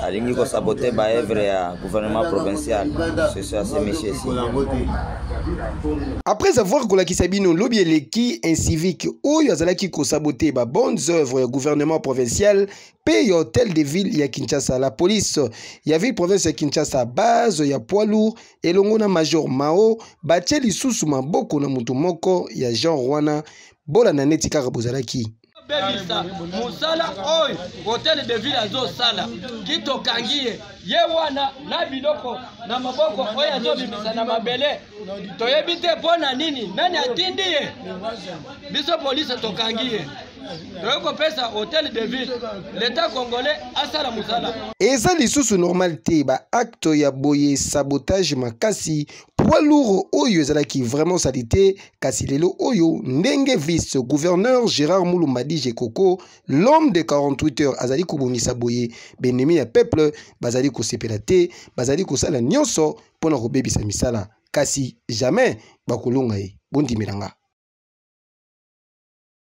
Alingi kosabote baevre ya gouvernement provincial. C'est ça, c'est monsieur ici. Après avoir kolakisa bino lobi eleki incivique oyo azalaki kosabote ba bonnes œuvres ya gouvernement provincial mpe ya hôtel de ville ya Kinshasa, la police ya ville province ya Kinshasa base ya poids lourd elongo na major Mao batie lisusu maboko na moto moko ya genre wana. Bolanda neti kaka bozalaki bebisa mosala oyo hotel de ville azosala ki tokangi ye ye wana na biloko na maboko oyo azobimisa na mabele, toyebi te mpo na nini, nani atindi ye. Biso polise tokangi ye, toyei kopesa hotel de ville, l'État congolais asala mosala. Eza lisusu normal te ba acte ya boye, sabotage makasi, poids lourd oyo ezalaki vraiment salité. Kasi lelo oyo ndenge vice gouverneur Gérard Mulumba Dije Koko, l'homme de 48 heures, azali kobongisa boye, benemi ya peuple bazali kosepela te, bazali kosala nyonso mpona kobebisa misala, kasi jamais bakolonga ye. Bondimela nga.